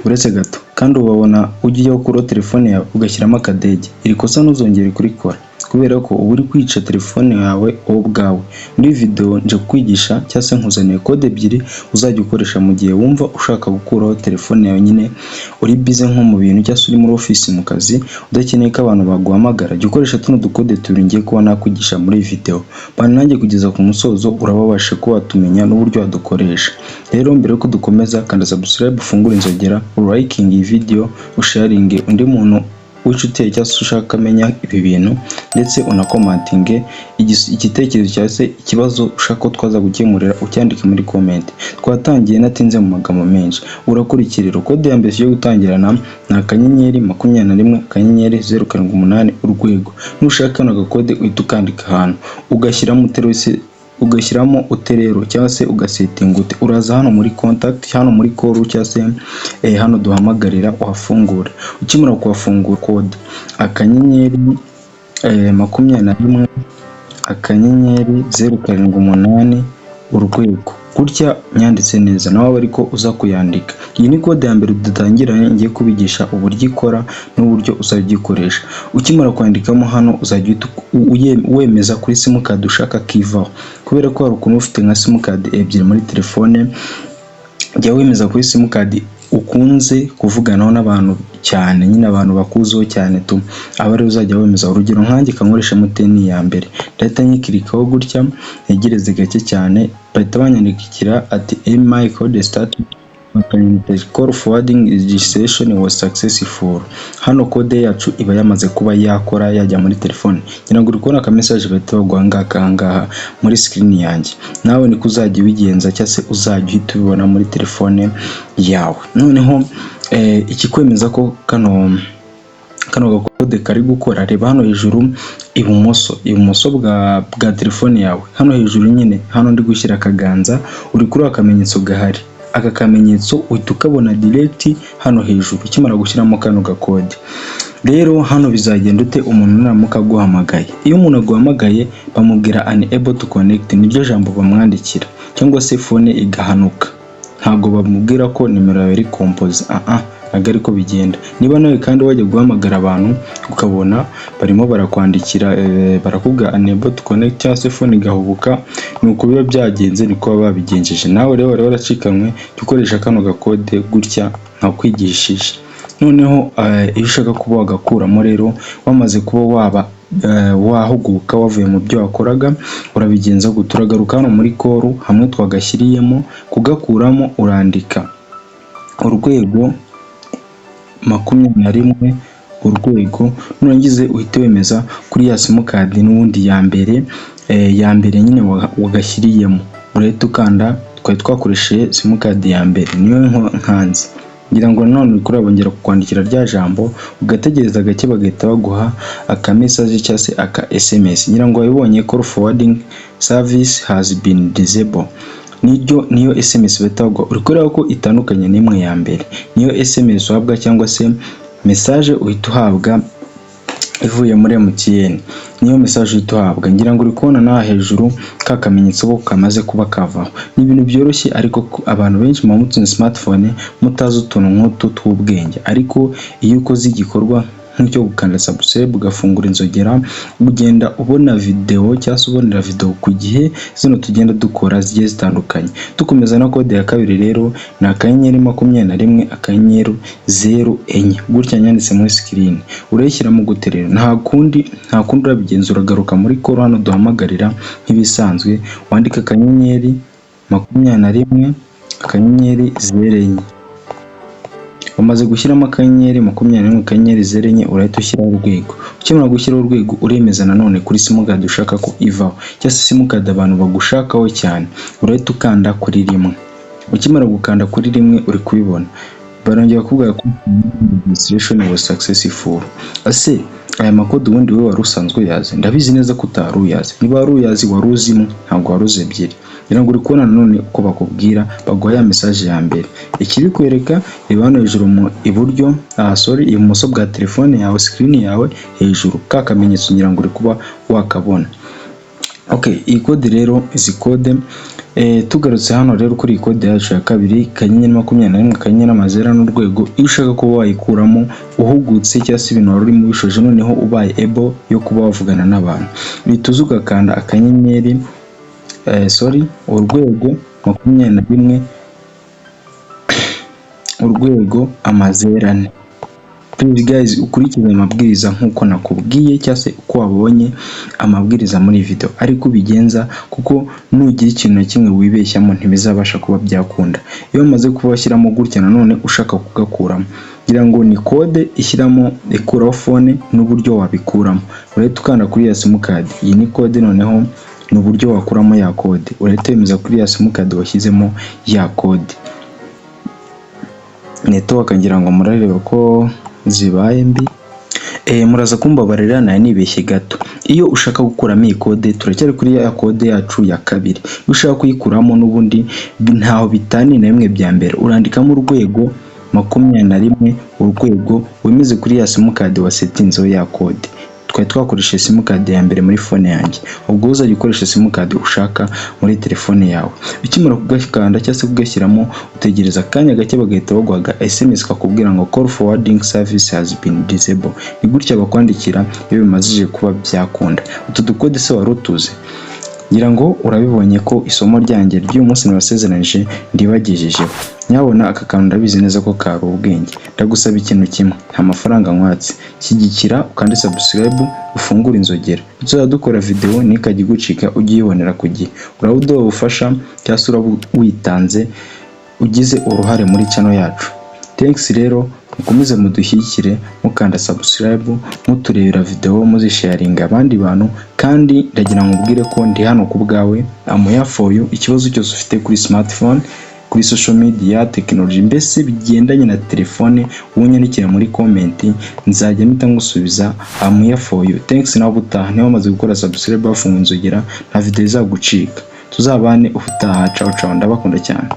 Uretse gato kandi ubabona ujya ukuraho telefone yawe ugashyiramo akadege. Iri kosa ntuzongere kurikora kubera ko uba uri kwica telefone yawe wowe ubwawe. Muri iyi video nje kukwigisha cyangwa se nkuzaniye kode ebyiri uzajya ukoresha mu gihe wumva ushaka gukuraho telefone yawe, nyine uri busy nko mu bintu cyangwa se uri muri office mu kazi, udakeneye ko abantu baguhamagara. Jya ukoresha tuno dukode tubiri ngiye kuba nakwigisha muri iyi video. Bana nanjye kugeza ku musozo, uraba wabasha kuba watumenya n'uburyo wadukoresha. Rero mbere yuko dukomeza, kanda subscribe, ufungure inzogera, urayikinge iyi video, usharinge undi muntu w'inshuti yawe cyangwa se ushaka amenya ibi bintu, ndetse unakomantinge igitekerezo cyangwa se ikibazo ushaka ko twaza gukemurira, ucyandike muri comment. Twatangiye natinze mu magambo menshi. Urakurikira kode ya mbere tugiye gutangirana ni *21*078#. Nushaka kano gakode uhita ukandika ahantu ugashyiramo uterese, ugashyiramo uterero cyangwa se ugasetinga ute. Uraza hano muri contact, hano muri call cyangwa se hano duhamagarira, uhafungura. Ukimara kuhafungura, kode *21*078#, gutya nyanditse neza, nawe ariko uza kuyandika. Iyi ni kode ya mbere dutangiranye, ngiye kubigisha uburyo ikora n'uburyo uzajya uyikoresha. Ukimara kwandikamo hano, uzajya uhita wemeza kuri simukadi ushaka kivaho, kubera ko hari ukuntu ufite nka simukadi ebyiri muri telefone. Jya wemeza kuri simukadi ukunze kuvuganaho n'abantu cyane, nyine abantu bakuziho cyane tu, aba ariwe uzajya wemeza. Urugero nkanjye kankoresha MTN ya mbere, ndahita nyikirikaho gutya, ntegereze gake cyane, bahita banyandikira ati "MI code start", bakanyandikira "Call forwarding registration was successful". Hano kode yacu iba yamaze kuba yakora, yajya muri telefone. Ngira ngo uri kubona aka message bahita baguha ngaka ahangaha muri screen yanjye. Nawe niko uzajya ubigenza cyangwa se uzajya uhita ubibona muri telefone yawe. Noneho ikikwemeza ko kano gakode kari gukora, reba hano hejuru ibumoso bwa telefone yawe, hano hejuru nyine, hano ndi gushyira akaganza, uri kuri akamenyetso gahari. Aka kamenyetso uhita ukabona direct hano hejuru ukimara gushyiramo kano gakode. Rero hano bizagenda ute umuntu naramuka aguhamagaye? Iyo umuntu aguhamagaye bamubwira "unable to connect", niryo jambo bamwandikira, cyangwa se phone igahanuka. Ntabwo bamubwira ko nimero yawe iri composé, ah, ntabwo ariko bigenda. Niba nawe kandi wajya guhamagara abantu ukabona barimo barakwandikira, barakubwira "unable to connect" cyangwa se phone igahubuka, ni uko biba byagenze, niko baba babigenjeje. Nawe rero wari waracikanwe, jya ukoresha kano gakode gutya nkakwigishije. Noneho iyo ushaka kuba wagakuramo rero, wamaze kuba waba wahuguka, wavuye mu byo wakoraga, urabigenza gute? Uragaruka hano muri call hamwe twagashyiriyemo. Kugakuramo urandika #21#, nurangiza uhite wemeza kuri ya simukadi n'ubundi ya mbere, ya mbere nyine wagashyiriyemo. Urahita ukanda, twari twakoresheje simukadi ya mbere, niyo nkanze. Ngira ngo nanone uri kureba, bongera kukwandikira rya jambo, ugategereza gake, bagahita baguha aka message cyangwa se aka SMS. Ngira ngo wabibonye, "Call forwarding service has been disabled". Niryo niyo SMS bahita baguha. Uri kureba ko itandukanye n'imwe ya mbere. Niyo SMS uhabwa cyangwa se message uhita uhabwa ivuye muri MTN, niyo message uhita uhabwa. Ngira ngo uri kubona naha hejuru ka kamenyetso ko kamaze kuba kavaho. Ni ibintu byoroshye, ariko abantu benshi muba mutunze smartphone mutazi utuntu nk'utu tw'ubwenge. Ariko iyo ukoze igikorwa nk'icyo gukanda subscribe, ugafungura inzogera, ugenda ubona video cyangwa se ubonera video ku gihe zino tugenda dukora zigiye zitandukanye. Dukomeza na kode ya kabiri rero, ni *21*04, gutya nyanditse muri screen. Urayishyiramo gute rero? Nta kundi urabigenza, uragaruka muri call hano duhamagarira nk'ibisanzwe, wandika *21*04. Umaze gushyiramo *21*04, urahita ushyiraho urwego. Ukimara gushyiraho urwego, uremeza nanone kuri simukadi ushaka ko ivaho cyangwa se simukadi abantu bagushakaho cyane, urahita ukanda kuri rimwe. Ukimara gukanda kuri rimwe, uri kubibona, barongera bakubwira ko "Registration was successful". Ese aya makode ubundi wowe wari usanzwe uyazi? Ndabizi neza ko utari uyazi. Niba wari uyazi, wari uzi imwe, ntabwo wari uzi ebyiri. Ngira ngo uri kubona nanone uko bakubwira, baguha ya message ya mbere. Ikibikwereka, reba hano hejuru mu iburyo, ah sorry, ibumoso bwa telefone yawe, screen yawe hejuru, ka kamenyetso ngira ngo uri kuba wakabona. Okay, iyi kode rero, izi kode Tugarutse hano rero kuri iyi kode yacu ya kabiri, *21*0*#, iyo ushaka kuba wayikuramo uhugutse cyangwa se ibintu wari urimo ubishoje, noneho ubaye able yo kuba wavugana n'abantu, uhita uza ugakanda akanyenyeri, sorry, #21#004. Please guys, ukurikize amabwiriza nk'uko nakubwiye cyangwa se uko wabonye amabwiriza muri iyi video ariko ubigenza, kuko nugira ikintu na kimwe wibeshyamo ntibizabasha kuba byakunda. Iyo umaze kuba washyiramo gutya, nanone ushaka kugakuramo, ngira ngo ni kode ishyiramo ikuraho phone n'uburyo wabikuramo, urahita ukanda kuri ya simukadi. Iyi ni kode, noneho ni uburyo wakuramo ya kode. Urahita wemeza kuri ya simukadi washyizemo ya kode. Network ngira ngo murareba ko zibaye mbi. Muraza kumbabarira, nari nibeshye gato. Iyo ushaka gukuramo iyi kode, turacyari kuri ya kode yacu ya kabiri, iyo ushaka kuyikuramo n'ubundi ntaho bitaniye na bimwe bya mbere. Urandikamo #21#, wemeze kuri ya simukadi wasetinzeho ya kode. Twari twakoresheje simukadi ya mbere muri phone yanjye, ubwo uzajya ukoresha simukadi ushaka muri telefone yawe. Ukimara kugakanda cyangwa se kugashyiramo, utegereza akanya gake bagahita baguha SMS kakubwira ngo "Call forwarding service has been disabled". Ni gutya bakwandikira iyo bimazije kuba byakunda. Utu dukode se wari utuzi? Ngira ngo urabibonye ko isomo ryanjye ry'uyu munsi nabasezeranyije ndibagejejeho. Nyabona aka kantu ndabizi neza ko kari ubwenge. Ndagusaba ikintu kimwe, nta mafaranga nkwatse: shyigikira, ukande subscribe, ufungure inzogera, tuzajya dukora video ntikajye igucika, ujye uyibonera ku gihe. Uraba uduha ubufasha cyangwa se uraba witanze, ugize uruhare muri channel yacu. Thanks rero, mukomeze mudushyigikire mukanda subscribe, muturebera video, muzisharinga abandi bantu. Kandi ndagira ngo ubwire ko ndi hano ku bwawe, I'm here for you. Ikibazo cyose ufite kuri smartphone, kuri social media, technology, mbese bigendanye na telefone, unyandikira muri comment, nzajya mpita ngusubiza. I'm here for you. Thanks, nawe ubutaha. Niba wamaze gukora subscribe, wafunga inzogera, nta video izagucika. Tuzabane ubutaha. Ciao ciao, ndabakunda cyane.